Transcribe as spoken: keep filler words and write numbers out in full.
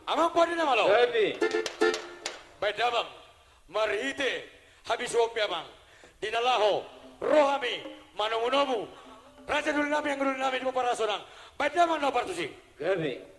Amang, pande nama laho. Gabe. Baen damang marhite habisuhonmi, amang, di na laho ro hami manomunomu raja doli nami, anggo doli nami di pomparan sonang. Baen damang na partusi. Gabe.